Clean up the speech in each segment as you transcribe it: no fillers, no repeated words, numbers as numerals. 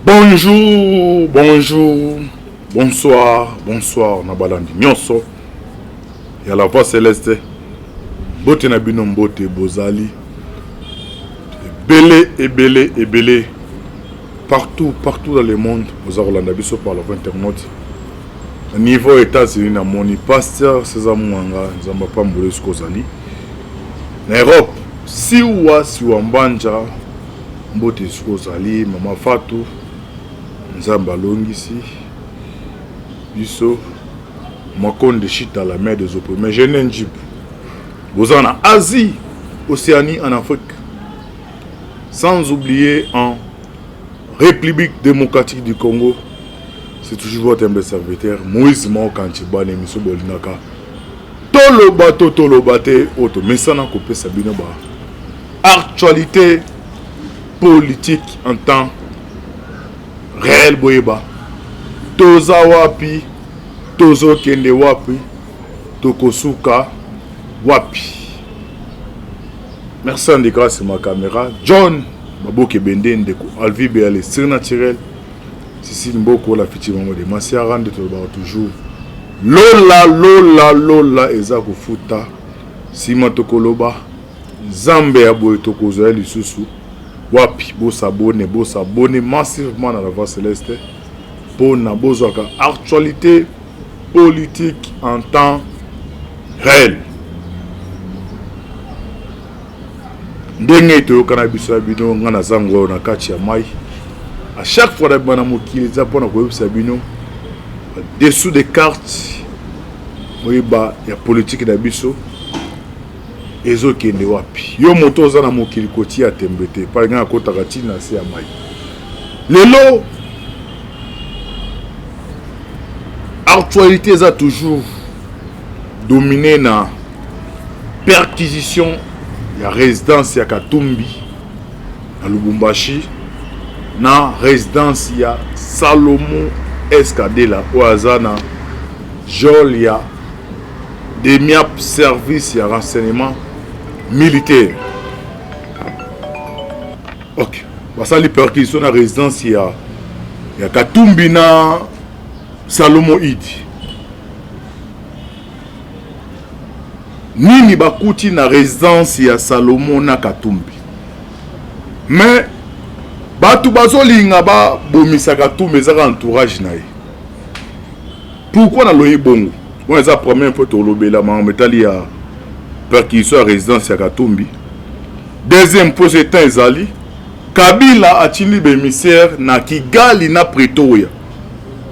Bonjour, bonjour, bonsoir, bonsoir na balandi nyonso ya la voix céleste. Mbote na bino mbote bozali ebele ebele ebele partout partout dans le monde boza kolanda biso par la voix internaute. Na niveau États-Unis namoni pasteur César Mwanga Nzambe apambola esika ozali. Na Europe siwa siwa mbanja Mbote esika ozali mama Fatou, Nzambe alongisi biso. Makonde Shita, la mère des opprimés, Jeune Njib. Boza na Asie, Océanie, en Afrique. Sans oublier en République démocratique du Congo. C'est toujours votre humble serviteur, Moïse Maokanchi, bana émission bolingaka. Toloba to toloba te, oyo tomesana kopesa bino ba actualité politique en temps réel. Boyeba toza wapi, tozokende wapi, tokosuka wapi. Merci Andy grâce ma caméra John Baboke Bende ndeko Alvi Beale surnaturel Cécile Mboko la future maman de Masiara nde tolobaka toujours lola lola lola eza kofuta nsima tokoloba Nzambe ya boye tokozwa ye lisusu wapi? Bosabone, bosabone massivement na la voix celeste mpo na bozwaka actualité politique en temps réel. Ndenge toyokana biso ya bino, nga naza ngolo na kati ya mai. À chaque fois nabima na mokili eza mpona koyebisa bino dessous des cartes, boyeba ya politique na biso ezokende wapi. Yo moto oza na mokili kotia tembe te, epai ngai akotaka ntina se ya mai. Lelo actualité eza toujours dominé na perquisition ya résidence ya Katumbi na Lubumbashi na résidence ya Salomo Escadela oyo aza na geôle ya Demiap, service ya renseignement militaire. Ok, basali perquisition na résidence ya Katumbi na Salomo Idi. Nini bakuti na résidence ya Salomo na Katumbi? Mais bato bazolinga babomisa Katumbi ezaka entourage na ye. Pourquoi naloyi bongo? Wana eza première fois tolobela makambo etali ya perquisition ya résidence ya Katumbi. Deuxième point, ce temps ezali Kabila atindi baémissaire na Kigali na Pretoria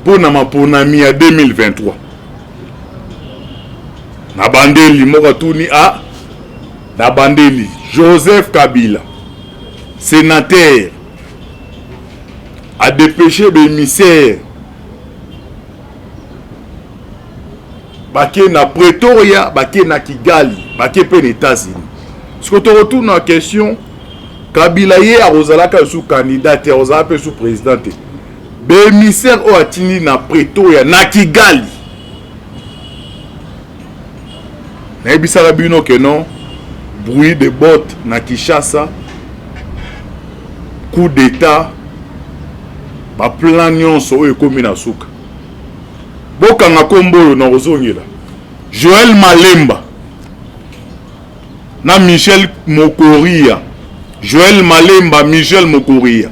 mpo na maponami ya 2023. Na bandeli moko atuni a na bandeli Joseph Kabila sénateur a dépêché baémissaire bake na Pretoria, bake na Kigali, bake mpe na États-Unis. Siko tokotuna question, Kabila ye akozalaka lisusu candidat te, akozala mpe lisusu président te. Baémissaire oyo atindi na Pretoria na Kigali, nayebisaka bino ke non, bruit de botte na Kinshasa, coup d'état, baplan nyonso oyo ekomi na suka. Bokanga nkombo oyo na kozongela Joël Malemba na Michel Mokoria. Joël Malemba, Michel Mokoria,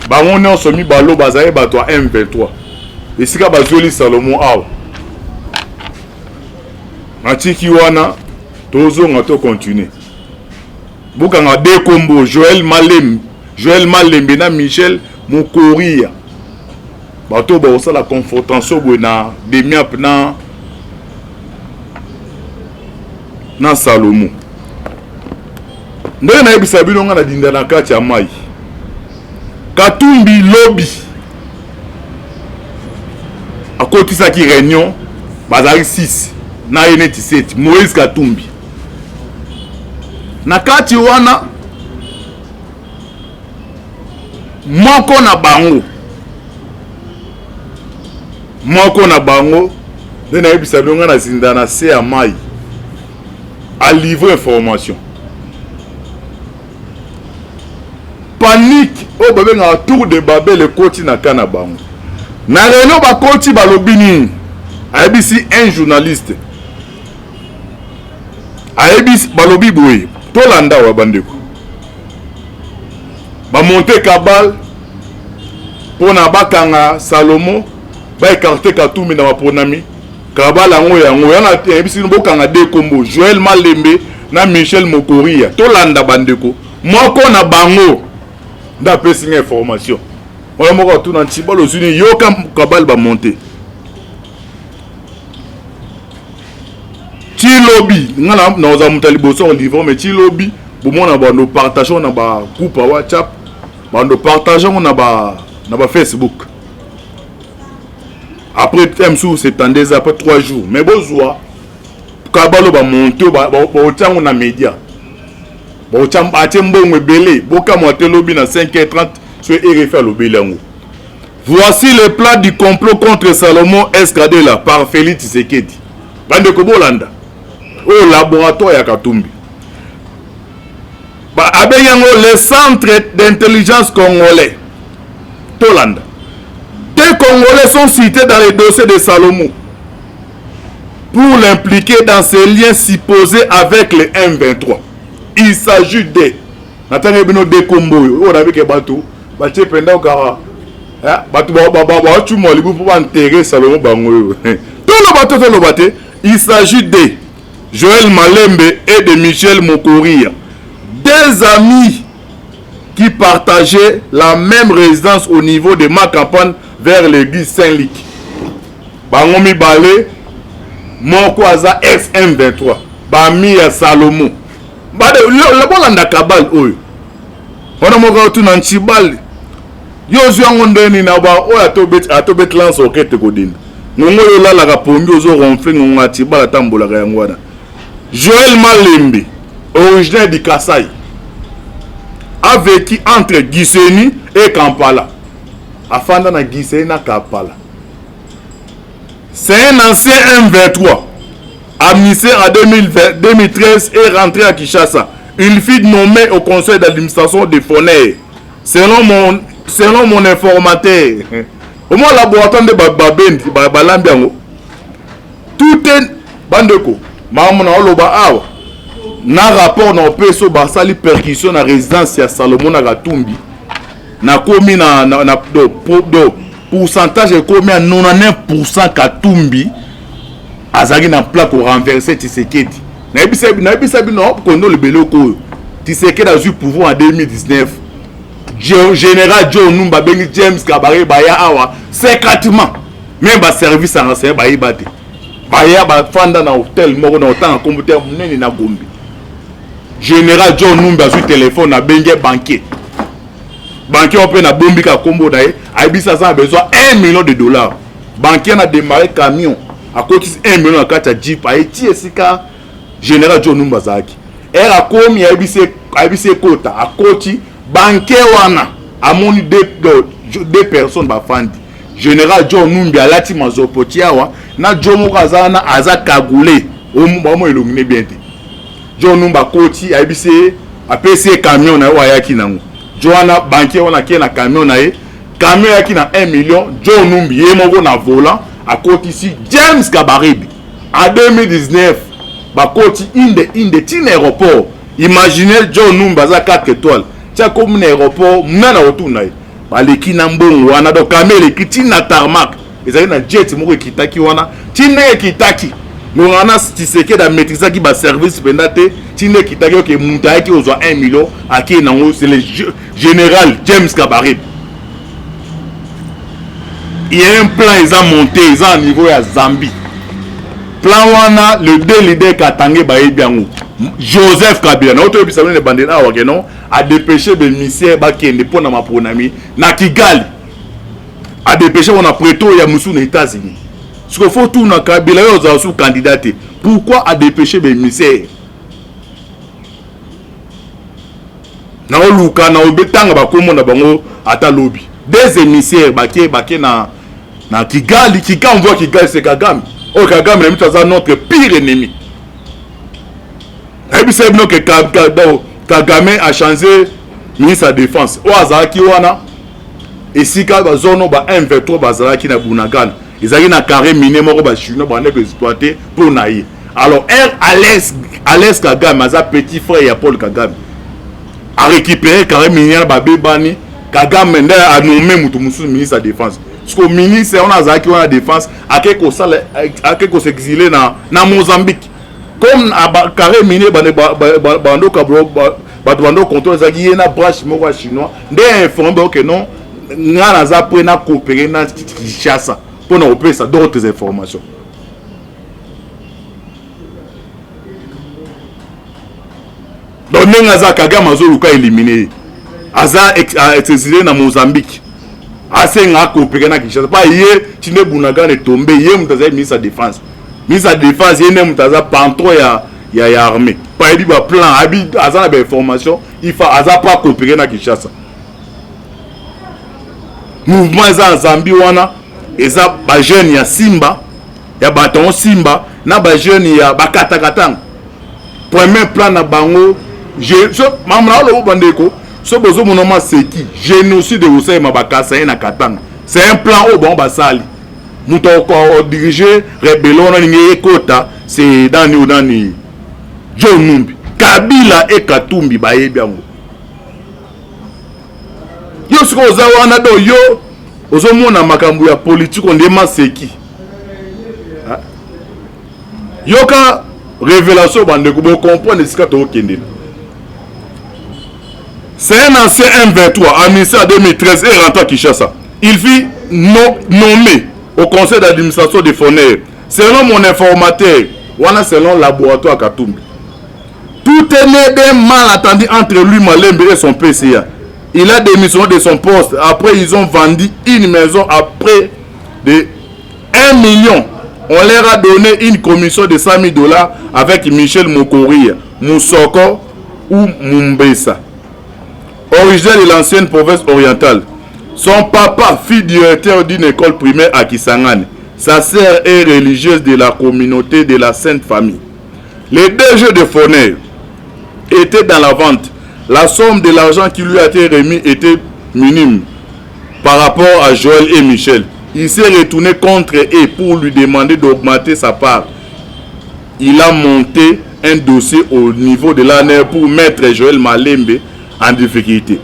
bango nyonso mibalo bazali bato ya M23. Esika bazweli Salomo awa natiki wana, tozonga to continue. Bokanga de kombo Joël Malembe, Joël Malembe na Michel Mokoria, bato bakosala confrontation boye na Demiap na Salomo. Ndenge nayebisa bino, nga na dinda na kati ya mai. Katumbi lobi akotisaki réunion, bazalaki 6 na ye neti 7. Moïse Katumbi na kati wana, moko na bango nde nayebisa bino, nga na zinda na se ya mai, alivre information. Panique oyo babengaka tour de Babel ekoti na ka na bango. Na réunion bakoti balobi nini? Ayebisi un journaliste. Ayebisi balobi boye, tolanda wa bandeko. Bamonte cabale mpona bakanga Salomo, ba écarter Katumbi na maponami. Cabale yango yango yana ayebisi bokanga de kombo Joël Malembe na Michel Mokoria. Tolanda bandeko. Moko na bango nde apesi nga information wana moko atuna ntibala ozwi nini yoka kabale bamonte ti lobi nga nakozala moto ya liboso ya livre mais ti lobi bomona bando partage yango na bagroupe ya whatsapp bando partage yango na ba na ba facebook après te mosusu 72 après 3 jours mais bozwa kabalo bamonte baotia yango na média Baotya atie mbongo ebele bokamwa te lobi na 5h30 so RFI alobeli yango. Voici le plan du complot contre Salomon Escadela par Félix Tshisekedi. Bandeko bolanda oyo laboratoire ya Katumbi. Ba abengi yango le centre d'intelligence congolais. Tolanda. Deux Congolais sont cités dans le dossier de Salomon pour l'impliquer dans ses liens supposés avec le M23. Il s'agit de natangi bino de kombo oyo oyo nabike bato batie mpenza okaka bato bacumwa libu mpo bantere Salomo bango oyo toloba te toloba te. Il s'agit de Joël Malembe et de Michel Mokoria, deux amis qui partageaient la même résidence au niveau de ma campagne vers l'église Saint-Luc. Bango mibale moko aza SM23 bami ya Salomo. Bolanda kabal oyo wana moko otuna ntibal yo ozwi yango nde nini na ba oyo atobeti lance okete kodinda ngongo oyo olalaka pongi ozo ronfle ngongo ya tibal atambolaka yango wana. Joël Malembe, originaire du Kasaï, a vécu entre Gisenyi et Kampala. Afanda na Gisenyi na Kampala. C'est un ancien M23, amnistié en 2013 et rentré à Kinshasa. Il fut nommé au conseil d'administration de Foner. Selon mon, selon mon informateur. Au moins, laboratoire de Babendi, Balambi yango. Tout est bandeko, maman na oloba awa. Na rapport na opeso basali perquisition na résidence ya Salomon na Katumbi. Na komi na na, na do, po, do pourcentage ekomi ya 99% Katumbi azalaki na plan ko renverser Tshisekedi. Nayebisa nayebisa bino kondo lebele oyo. Tshisekedi azwi pouvoir en 2019. Général John Numba abengi James Kabare baya awa secrètement. Même ba service en renseignement bayeba te. Baya bafanda na hôtel moko na otanga kombo te monene na Gombe. Général John Numbi azwi téléphone abengi banquier. Banquier oyo mpe na bombi ka kombo na ye, ayebisi aza na besoin 1 million de dollars. Banquier na démarré camion, akotisi 1 million na kati ya jeep, ayeti esika Général John Numbi azalaki. Ere akomi ayebisi ayebisi ekota, akoti banquier wana amoni deux personnes bafandi. Général John Numbi alati mazopoti awa na John moko aza wana aza cagoulé, omo elongi ne bien te. John Numbi akoti ayebisi ye apesi ye camion na ye oyo ayaki nango. John wana banquier wana akie na camion na ye, camion ayaki na 1 million. John Numbi ye moko na volant akotisi James Kabarebe en 2019 bakoti inde inde ti na aéroport. Imaginez John Numbi aza 4 étoiles ti akomi na aéroport nana otuna ye baleki na mbongo wana donc camion eleki ti na tarmac ezalaki na jet moko ekitaki wana ti ndenge ekitaki ngonga wana Tshisekedi amaîtrisaki baservice mpenza te ti nde ekitaki oke moto ayaki kozwa 1 million akei nango c'est le général James Kabarebe. Il y a un plan eza monté eza na niveau ya Zambie. Plan wana le deux leaders Katangais bayebi yango. Joseph Kabila na otoyebisa bino ebandeli awa ke non adépêché bémissaire bakende mpo na maponami na Kigali, adépêché wana Pretoria mosusu na États-Unis. Sikoyo faut tuna Kabila oyo ozala su candidat te, pourquoi adépêché bémissaire naoluka na obetanga bakombo na bango ata lobi des émissaires bake bake na na Kigali. Kigali, on voit Kigali, c'est Kagame. Oyo Kagame na mito aza notre pire ennemi. Nayebisa bino ke Kagame a changé Ministre ya défense oyo azalaki wana, esika bazono ba M23 bazalaki na Bunagana, ezalaki na carré minier moko bachinois bande koexploite mpo na ye. Alors r Alex, Alex Kagame aza petit frère ya Paul Kagame, arécupéré carré minier na babebani. Kagame nde anommé moto mosusu ministre ya défense. Siko ministre wana azalaki wana défense ake kosala, ake kos'exiler na Mozambique. Comme carré minier bandoka bato bando contrôle, ezalaki ye na branche moko ya chinois nde informe oke non, nga naza prêt na coopérer na Kinshasa mpona kopesa d'autres informations. Donc ndenge aza, Kagame azoluka éliminer ye, aza exilé na Mozambique, asenga acoopérer na Kinshasa mpa ye tinde Bunagana etombe. Ye moto azali ministre ya défense, ministre ya défense, ye nde moto aza patron ya armée mpo ayebi baplan, ayebi, aza na bainformation. Ifa aza mpo acoopérer na Kinshasa. Mouvement eza na Zambie wana, eza bajeune ya Simba, ya bato yango Simba na bajeune ya bakatakatanga. Premier plan na bango, mama na olobo, bandeko, so bozomona maseki génocide ekosalema bakasa ye na Katanga, c'est un plan oyo bango basali. Moto adirige rébellion wana alingi ekota, c'est nani oyo, nani, John Numbi. Kabila e Katumbi bayebi yango. Yo sikoyo oza wana do, yo ozomona makambo ya politike nde maseki. Yoka révélation, bandeko, bocomprendre esika tookendela. C'est un ancien M23 amnistie en 2013 et rentré à Kinshasa. Il fut no, nommé au conseil d'administration de Foner. Selon mon informateur, wana selon laboratoire Katumbi. Tout est né d'un malentendu entre lui, Malembe, et son PCA. Il a démissionné de son poste. Après, ils ont vendu une maison à près de 1 million. On leur a donné une commission de 100 000 $ avec Michel Mokoria, Moussoko ou Mumbesa. Originaire de l'ancienne province orientale. Son papa fut directeur d'une école primaire à Kisangani. Sa sœur est religieuse de la communauté de la Sainte Famille. Les DG de Foner étaient dans la vente. La somme de l'argent qui lui a été remis était minime par rapport à Joël et Michel. Il s'est retourné contre eux pour lui demander d'augmenter sa part. Il a monté un dossier au niveau de l'ANR pour mettre Joël Malembe en difficulté.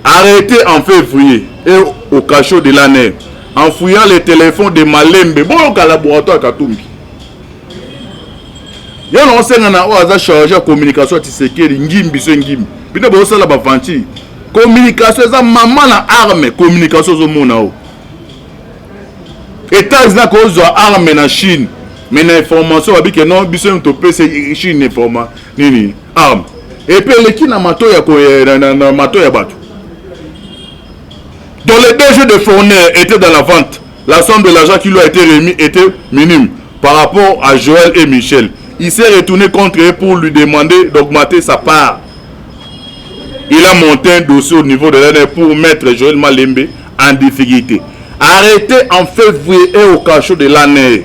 Arrêté en février et au cachot de l'ANR, en fouillant les téléphones de Malembe, bon, au laboratoire Katumbi. Yo na osenga na oyo aza chargé ya communication ya Tshisekedi, ngimbi so ngimbi, bino bozosala baventure. Communication eza mama na arme. Communication ozomona o États-Unis kozwa arme na Chine, mais na information babi ke non, biso topesa Chine informa nini arme, et puis eleki na mato ya na mato ya bato. Donc les DG de Fournier étaient dans la vente. La somme de l'argent qui lui a été remis était minime par rapport à Joël et Michel. Il s'est retourné contre eux pour lui demander d'augmenter sa part. Il a monté un dossier au niveau de l'ANR pour mettre Joël Malembe en difficulté. Arrêté en février et au cachot de l'ANR.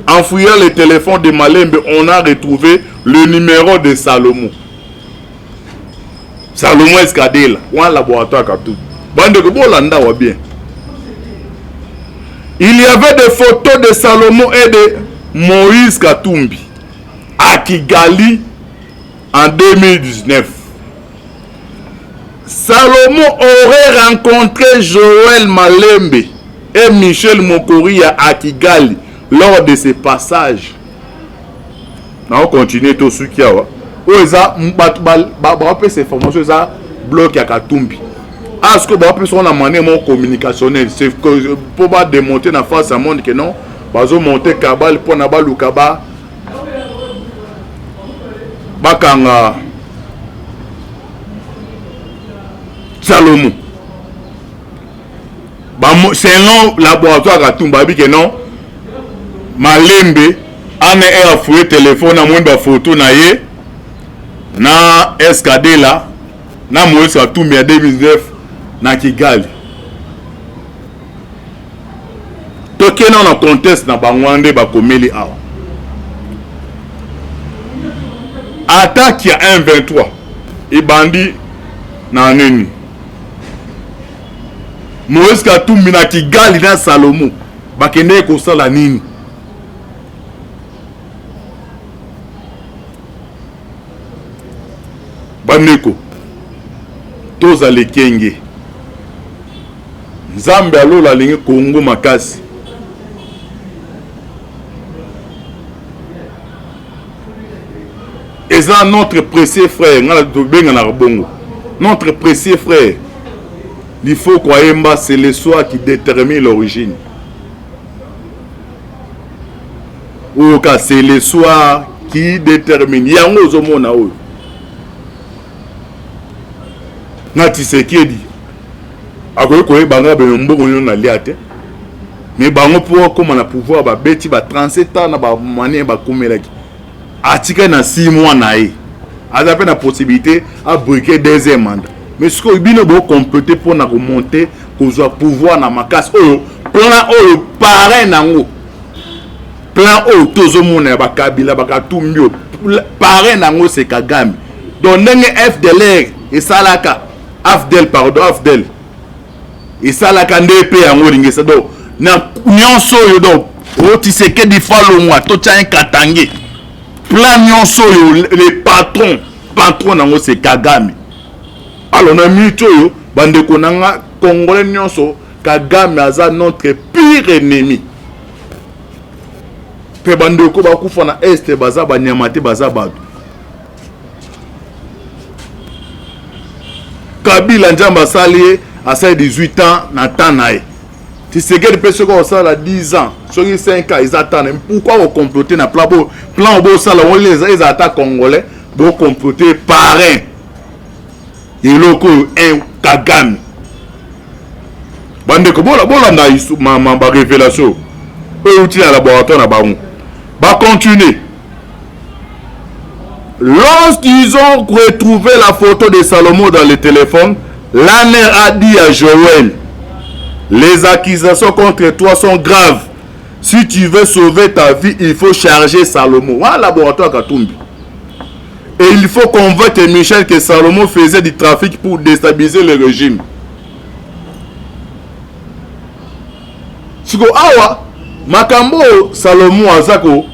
En fouillant le téléphone de Malembe, on a retrouvé le numéro de Salomon. Salomon Escadela, un laboratoire Katou. Bandeko, bolanda wa bien. Il y avait des photos de Salomon et de Moïse Katumbi à Kigali en 2019. Salomon aurait rencontré Joël Malembe et Michel Mokoria à Kigali lors de ce passage. Na continuer to suki awa. Oyo eza bato bapesa information, eza bloc ya Katumbi. Ah, sikoyo bapesa ngo na manière moko communicationnelle, c'est mpo badémonter na face ya monde ke non, bazomonte cabale mpona baluka ba bakanga Salomo. Selon laboratoire Katumbi, bayebi ke non, Malembe ana ere afouye telefone, amoni bafoto na ye na Escadela na Moïse Katumbi ya 2019 na Kigali. Tokenda na contexte na bango wana nde bakomeli awa. Attaque ya 1 23 ebandi na nini? Moïse Katumbi na Kigali na Salomo bakendeki kosala nini? Bandeko, tozala ekenge. Nzambe ya lola alingi Congo makasi. Eza notre précieux frère, nga tobenganaka bongo. Notre précieux frère. Il faut koyemba, c'est le soir qui détermine l'origine. Oyo ka c'est le soir qui détermine. Yango ozomona oyo. Na Tshisekedi akoki koyeba nga bino mbongo nino nalia te. Mais bango mpo akoma na pouvoir babeti ba 37 ans na ba manière bakomelaki. Atikali na 6 mois na ye. Aza mpe na possibilité a briquer deuxième mandat. Mais sikoyo bino bo comploter mpo na komonter kozwa pouvoir na makasi oyo plan oyo parrain nango plan oyo tozomona ya bakabila bakatumbi oyo parrain nango c'est Kagame. Donc ndenge FDLR esalaka AFDL pardon AFDL esalaka nde mpe yango elingi esa donc na nyonso oyo donc oyo Tshisekedi falongwa totya ye katange plan nyonso oyo le patron patron nango c'est Kagame. Alors na minute oyo bandeko na nga congolais nyonso Kagame aza notre pire ennemi. Mpe bandeko bakufa na est baza banyama te, baza bato. Kabila Nzambe asali ye asali 18 ans na temps na ye. Tshisekedi mpe soki osala 10 ans soki 5 ans eza temps na ye. Pourquoi okomplote na plan bo plan bosala yango ezala ata congolais bokomplote parrain eloko oyo un Kagame. Bandeko bolanda ba révélation oyo euti na laboratoire na bango bacontinue. Lorsqu'ils ont retrouvé la photo de Salomon dans le téléphone, l'ANR a dit à Joël, les accusations contre toi sont graves. Si tu veux sauver ta vie, il faut charger Salomon. Voilà laboratoire Katumbi. Et il faut convaincre Michel que Salomon faisait du trafic pour déstabiliser le régime. Siko awa makambo Salomon aza ko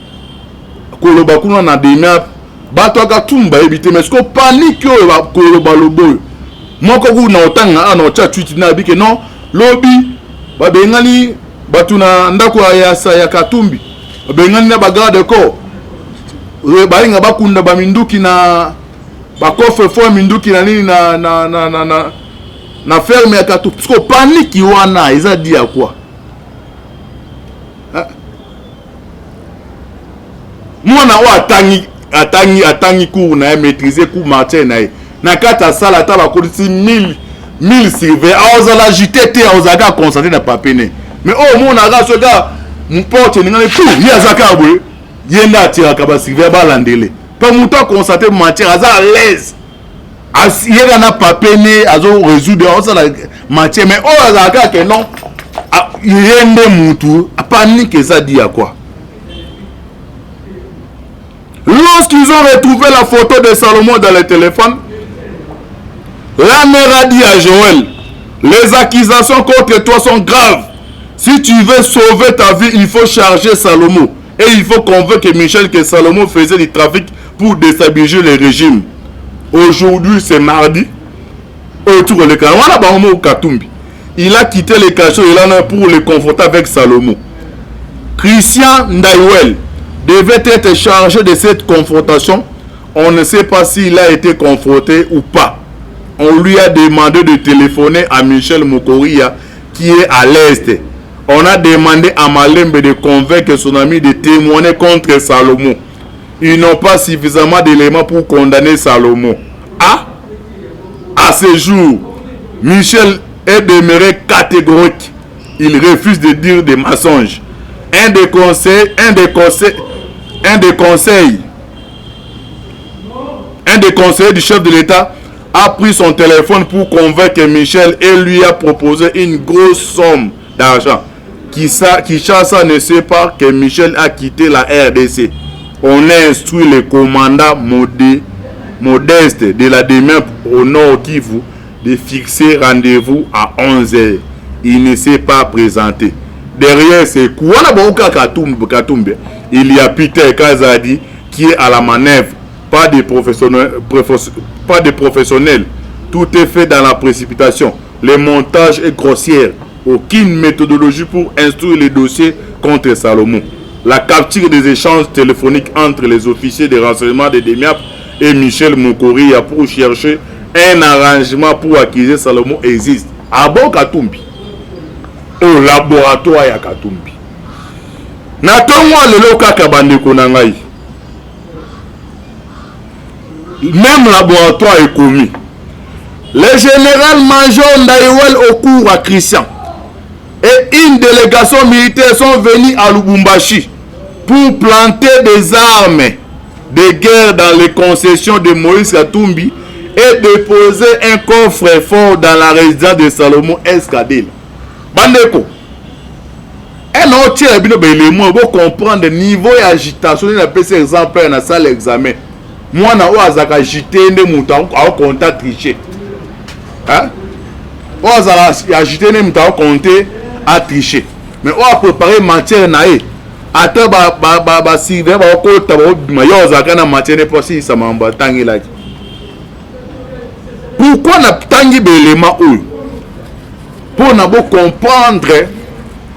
koloba kuna na DEMIAP bato ya Katumbi bayebi te, mais siko panique oyo bakoloba lobo oyo moko kuna otanga awa na otya tweet na bike non lobi babengani bato na ndako ya ya Katumbi babengani na bagarde corps balinga bakunda baminduki na bacoffre fort minduki na nini na, na, na, na, na, na ferme ya Katumbi. Siko panique wana eza di ya quoi? Mwana oyo atangi atangi atangi cours na ye maîtriser cours matière na ye na kati asala ata bakotisi 1000 1000 surveillant aozala agité te, aozala kaka concentré na papier ne. Mais oyo omonaka soki porte eningani pu ye aza kaka boye, ye nde atiraka basurveillant balandele mpe moto aconcentre matière aza à l'aise ye kaka na papier ne azo résoudre aosala matière. Mais oyo azalaka kaka ke non ye nde mutu panique eza di ya quoi. Lorsqu'ils ont retrouvé la photo de Salomon dans le téléphone, la mère a dit à Joël, les accusations contre toi sont graves. Si tu veux sauver ta vie, il faut charger Salomon. Et il faut convaincre Michel que Salomon faisait du trafic pour déstabiliser le régime. Aujourd'hui, c'est mardi. Autour le cas. Katumbi. Il a quitté les cachots pour le confronter avec Salomon. Christian Ndaywel devait être chargé de cette confrontation. On ne sait pas s'il a été confronté ou pas. On lui a demandé de téléphoner à Michel Mokoria qui est à l'Est. On a demandé à Malembe de convaincre son ami de témoigner contre Salomon. Ils n'ont pas suffisamment d'éléments pour condamner Salomon. Ah, à ce jour, Michel est demeuré catégorique. Il refuse de dire des mensonges. Un des conseils, un des conseils, un des conseils, un des conseillers du chef de l'État a pris son téléphone pour convaincre Michel et lui a proposé une grosse somme d'argent. Kinshasa ne sait pas que Michel a quitté la RDC. On a instruit le commandant Modeste de la DEMIAP au Nord Kivu de fixer rendez-vous à 11h. Il ne s'est pas présenté. Derrière ces coups, wana baoka Katumbi, Katumbi, il y a Peter Kazadi qui est à la manœuvre. Pas de professionnel, pas de professionnel. Tout est fait dans la précipitation. Le montage est grossier. Aucune méthodologie pour instruire les dossiers contre Salomon. La capture des échanges téléphoniques entre les officiers de renseignement de Demiap et Michel Mokoria pour chercher un arrangement pour accuser Salomon existe. Ah bon Katumbi? Au laboratoire ya Katumbi. Na tongo lelo kaka bandeko na ngai. Même laboratoire est commis. Le général major Ndaïwel Okoura à Christian et une délégation militaire sont venus à Lubumbashi pour planter des armes de guerre dans les concessions de Moïse Katumbi et déposer un coffre-fort dans la résidence de Salomon Escadil. Bandeko, un autre bino belemo bo comprendre niveau ya agitation na pesa exemple na salle examen. Mwana oyo azalaka agité nde moto akokonta tricher. Hein? Oyo azalaka agité nde moto akokonte a tricher. Mais oyo a préparer matière na ye ata basurveillant bakokota bakobima yo ozalaka na matière ne mpo asilisa makambo atangelaki. Pourquoi natangi baelema oyo? Mpo na bocomprendre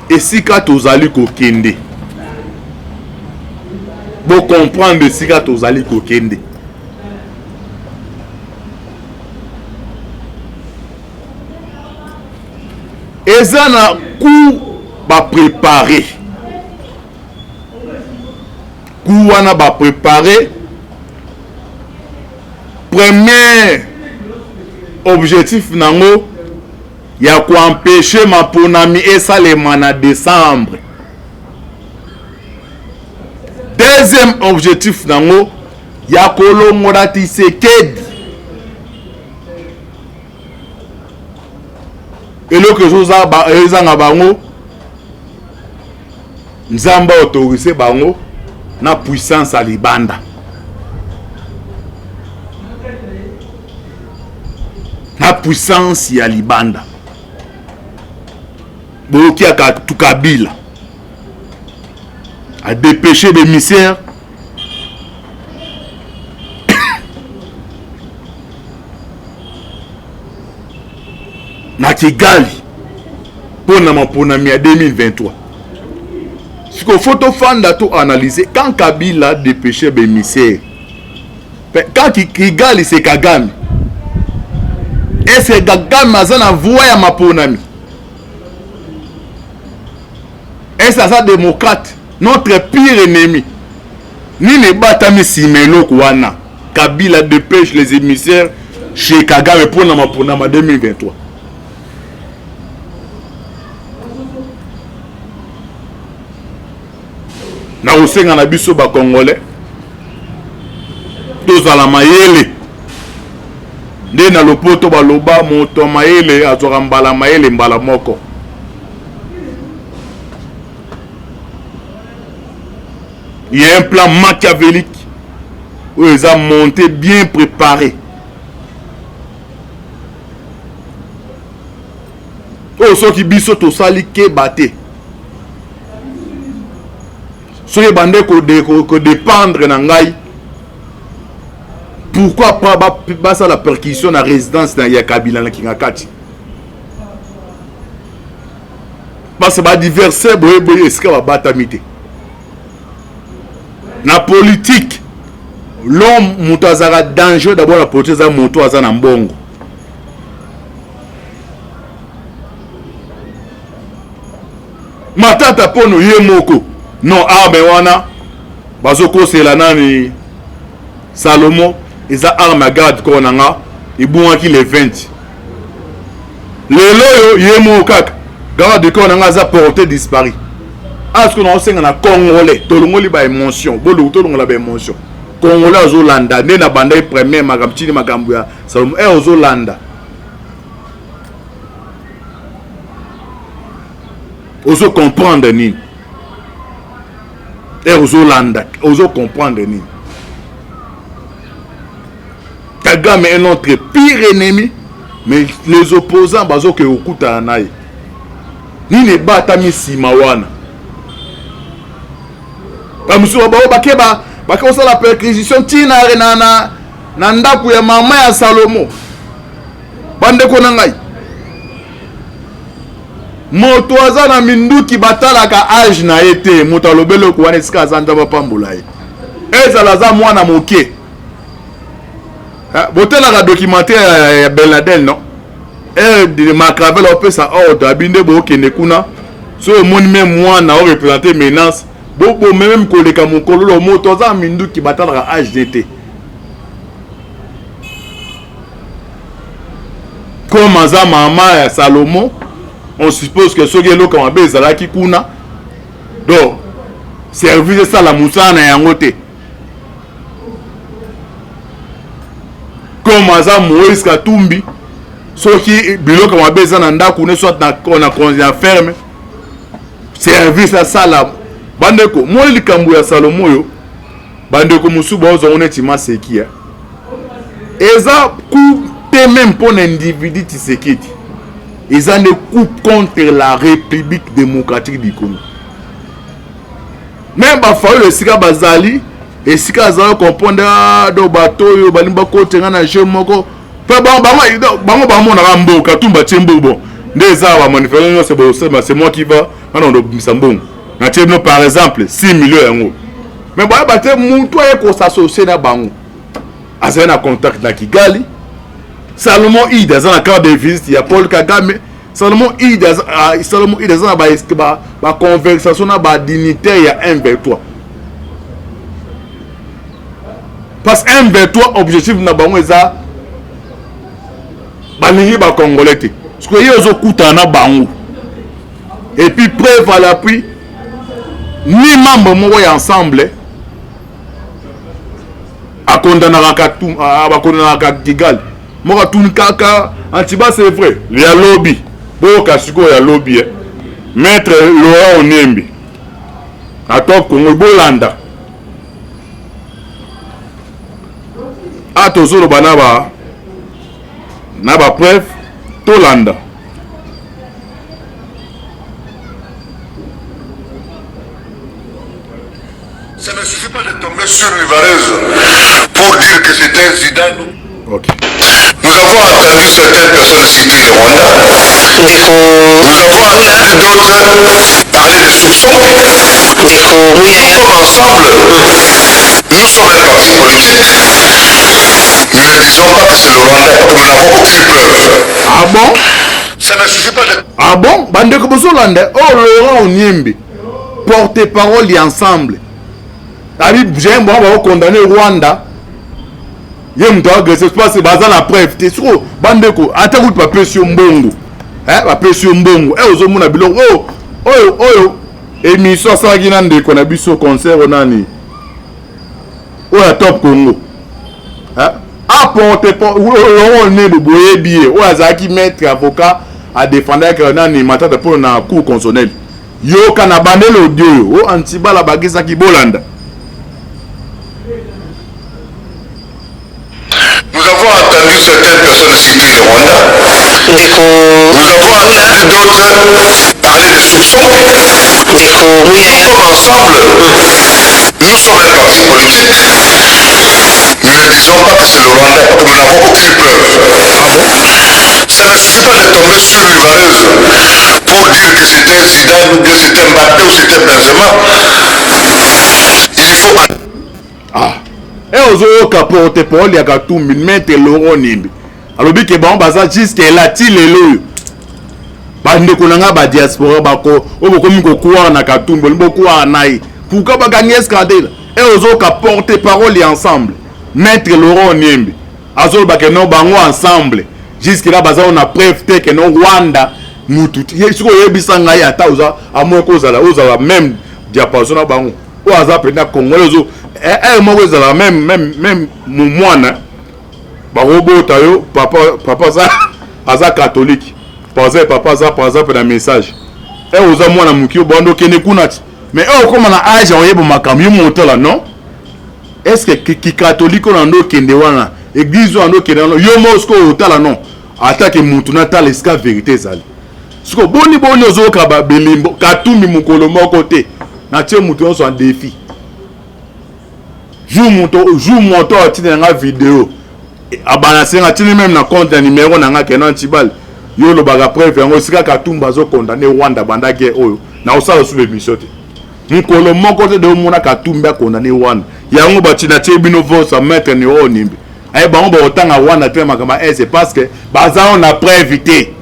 esika tozali kokende. Bocomprendre esika tozali kokende. Eza na coup baprépare. Coup wana baprépare. Premier objectif nango ya koempêche maponami esalema na décembre. Deuxième objectif nango ya kolongola Tshisekedi. Eloko ezanga bango, Nzambe autorise bango na puissance ya libanda. Na puissance ya libanda. Boyoki ya Kabila a dépêché des émissaires na Kigali mpo na maponami ya 2023. Sikoyo faut tofanda to analyser quand Kabila dépêché ba émissaires, quand Kigali c'est Kagame, est-ce que Kagame aza na voie ya maponami? Est-ce aza démocrate, notre pire ennemi? Nini ebatami nsima eloko wana? Kabila dépêche les émissaires chez Kagame pour na maponama 2023. Na kosenga na biso ba Congolais tozala mayele nde na lopoto baloba moto mayele azwaka mbala mayele mbala moko. Il y a un plan machiavélique oyo eza monté bien préparé. Oyo soki biso tosali keba te, soki ebande kodépendre na ngai, pourquoi pas basala perquisition na résidence ya Kabila na Kingakati? Parce que ba adversaire boye boye esika babatami te. Na politique, l'homme moto azalaka dangereux d'abord na politique eza moto aza na mbongo. Matata pono ye moko non arme wana bazokosela nani Salomo eza arme ya garde corps na nga ebungaki le 20 lelo oyo ye moko kaka garde corps na nga aza porté disparu. Asko na osenga na congolais tolongoli ba émotion bolongo tolongola ba émotion congolais azolanda nde na bandaki première makambo tini makambo ya Salomo e ozolanda ozo comprendre nini e ozolanda ozo comprendre nini. Kagame est notre pire ennemi, mais les opposants bazoke kokutana na ye. Nini ebatami nsima wana? Bamosusu bao bake bake kosala perquisition ntina na, na, na ndako ya mama ya Salomo. Bandeko na ngai, moto aza na minduki batalaka age na ye te. Moto alobi eloko wana esika aza, Nzambe apambola ye, ezala aza mwana moke. Botalaka documentaire ya Ben Laden, non? Machiavel opesa ordre, abi nde bokende kuna, so omoni me mwana oreprésente menace, bobome meme koleka mokolo. Lo moto aza na minduki batalaka age te. Comme aza mama ya Salomo, on suppose que soki eloko mabe ezalaki kuna, donc service esala mosala na yango te. Comme aza Moïse Katumbi, soki biloko mabe eza na ndako ne, soit na ferme, service asala. Bandeko, moi likambo ya Salomo oyo, bandeko mosusu baozwango neti maseki. Eza coup te même mpo na individu Tshisekedi, eza nde coup contre la République démocratique du Congo. Même bafayulu esika bazali, esika azala comprendre do bato oyo balingi bakotenga na jeu moko mpe bango bamonaka mboka tumba tie mbongo. Bon, nde eza bamanifestation nyonso bosema, c'est moi qui va wana obimisa mbongo, natie bino par exemple 6 millions yango. Mais boyeba te, mutu aye kos'associer na bango azali na contact na Kigali. Salomon Ide aza na carte de visite ya Paul Kagame. Salomon Ide aza, Salomon Ide aza na baconversation ba na badignitaire ya M23, parce que M23, objectif na bango eza balingi bacongolais te. Parce que ye ozokutana na bango, et puis preuve à l'appui, ni membre moko ya Ensemble akondanaka, bakondanaka Kigali. Moko atuni kaka antiba, c'est vrai, ya lobi. Boyoka sikoyo ya lobi, maître Laurent Oniembi na Top Congo, bolanda. A tozoloba na ba preuve, tolanda. Ça ne suffit pas de tomber sur une vareuse pour dire que c'est un Zidane. Nous avons entendu certaines personnes citer le Rwanda. Nous avons entendu d'autres parler de soupçons. Nous sommes ensemble. Nous sommes un parti politique. Nous ne disons pas que c'est le Rwanda parce que nous n'avons aucune preuve. Ah bon? Ça ne suffit pas de... Ah bon? Bandeko bozolanda, oh, Laurent Oniembe, porte-parole ya Ensemble, abi j'aime bango bakokondamner Rwanda, ye moto agressé parce baza na preuve te. Siko bandeko, ata kutu bapesi yo mbongo, bapesi yo mbongo, ozomona biloko oyo oyo oyo émission asalaki na ndeko na biso concert nani oyo ya Top Congo, aporte Laurent Oniembe, boyebi ye, oyo azalaki maître avocat, adefendaki nani, Matata mpo na cour constitutionnelle. Yoka na bandeli audio oyo o antibala bakisaki, bolanda. Nous avons entendu certaines personnes citer le Rwanda. Nous avons entendu d'autres parler de soupçons. Nous sommes ensemble. Nous sommes un parti politique. Nous ne disons pas que c'est le Rwanda parce que nous n'avons aucune preuve. Ça ne suffit pas de tomber sur une vareuse pour dire que c'était Zidane ou bien c'était Mbappé ou c'était Benzema. Il faut Ah, e ozoyoka porte parole ya Katumbi, maître Laurent Nimbi, alobi ke bango baza jusque là ti lelo oyo. Bandeko na ngai badiaspora, bako oyo bokomi kokwara na Katumbi, olingi bokwara na ye, pourquoi bakangi escadela? E ozoyoka porte parole ya Ensemble, maître Laurent Niembe, azoloba ke non, bango Ensemble jusque là baza na preuve te ke non, Rwanda mutu. Soki oyebisa ngai, ata oza amoye kozala ozala même diapason na bango, oyo aza mpenza congolais, ozo ere moko ezala même mwana bakobota yo, papa, papa aza catholique par exemple, papa aza par exemple na message e oza mwana moki, obanda okende kuna ti, mais e okóma na age ya oyeba makambo yo motala, non, est ce que kikatholike oyo na ndo okende wana, église oyo na ndo okende wana, yo moko sikoyo otala, non, atake mutu natala esika vérité ezali. Siko boni boni ozoyoka ba bilimbo Katumbi mokolo moko te natie moto nyonso en défi. Jour moto jour moto atinda nga video abalanse nga atindi meme na compte ya numero na nga keno antibal yo olobaka preuve yango esika Katumbi azo condamne Rwanda banda guerre oyo na osala sous émission te. Mokolo moko te de omona Katumbi akondane Rwanda. Yango batina tie bino voice ya maître Nero Nimbi. Aye bango bakotanga Rwanda te makambo ya est parce que baza na preuve te.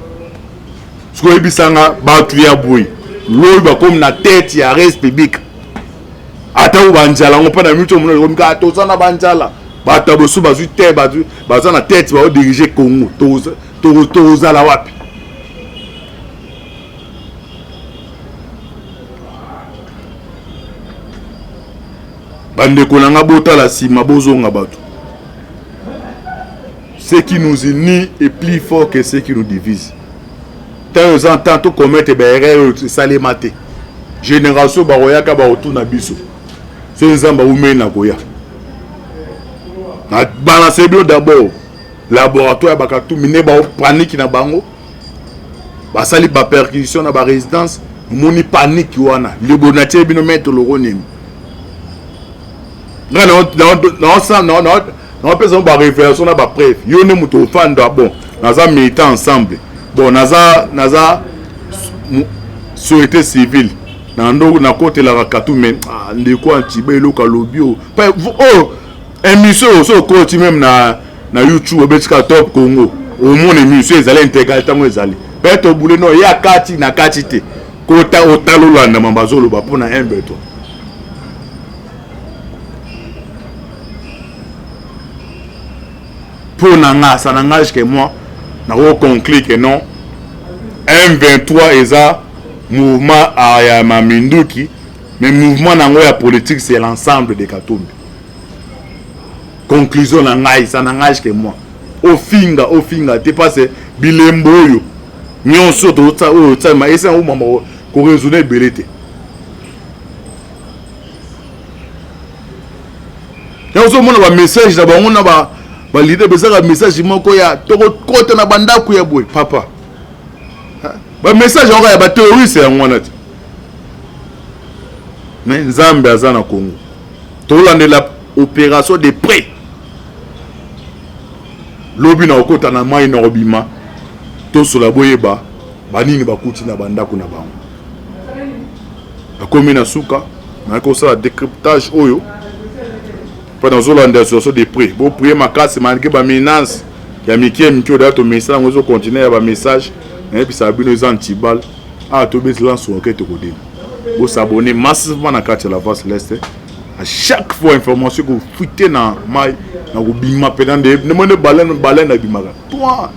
Sikoyo oyebisa nga bato ya boye lobi bakomi na tete ya res publique ata oyo banzala yango mpo na minute omona ekomi kaka toza na banzala bato ya bosu bazwi te baza na tete baodirige Congo tozala wapi? Bandeko na nga botala nsima bozonga bato. Ce qui nous unit est plus fort que ce qui nous divise. Tant eza temps to commettre ba erreur oyo esalema te. Génération bakoyaka bakotuna biso. Soki Nzambe awumeli na koya. Na balance bino d'abord laboratoire ya bakatumbi nde baopaniki na bango basali ba perquisition na ba résidence omoni panique wana libo natie bino maître loronimi nga naopesa ngo ba révélation na ba preuve yo nde moto ofanda bon naza militant ensemble bon naza naza société civile na ndo nakotelaka katu me ah, ndeko antiba eloko alobi oyo oh, émission oyo so okoti meme na na youtube obetika top congo omona émission ezali intégralité ntango ezali mpe tobule no ye akati na kati te kota otala olanda mamba azoloba mpo na M23 mpo na nga ça n'engage que moi nako conclure que non M23 eza mouvement ya maminduki mais mouvement nango ya politique c'est l'ensemble de Katumbi. Conclusion na ngai ça n'engage que moi. Ofinga ofinga te parce bilembo oyo nyonso totsa oyo otsama esa omama ko raisonner ebele te. Yango ozomona ba message na bango na ba ba leader bezaka message moko ya tokokota na bandako ya boye papa. Ba message yango ya ba terroriste yango wana te. Mais Nzambe aza na Congo. Tolandela opération de près. Lobi na okota na mai na obima tosola boyeba banini bakuti na bandako na bango. Nakomi na suka nayaki kosala décryptage oyo mpo nazolanda situation de près. Boprie makasi malgré ba menace ya mike mike oyo tomesana yango ezokontinue ya ba message nayebisaka bino eza antibal awa tobetela nsuka ke tokodima. Bo s'abonner massivement na kati ya la voix céleste. À chaque fois information ko fuite na mai na kobima pena nde nde baleine baleine abimaka. Toi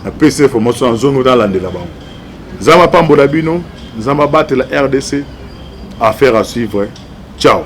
na pesi information na zongo nalandela bango. Nzambe apambola bino, Nzambe abatela RDC. Affaire à suivre. Ciao.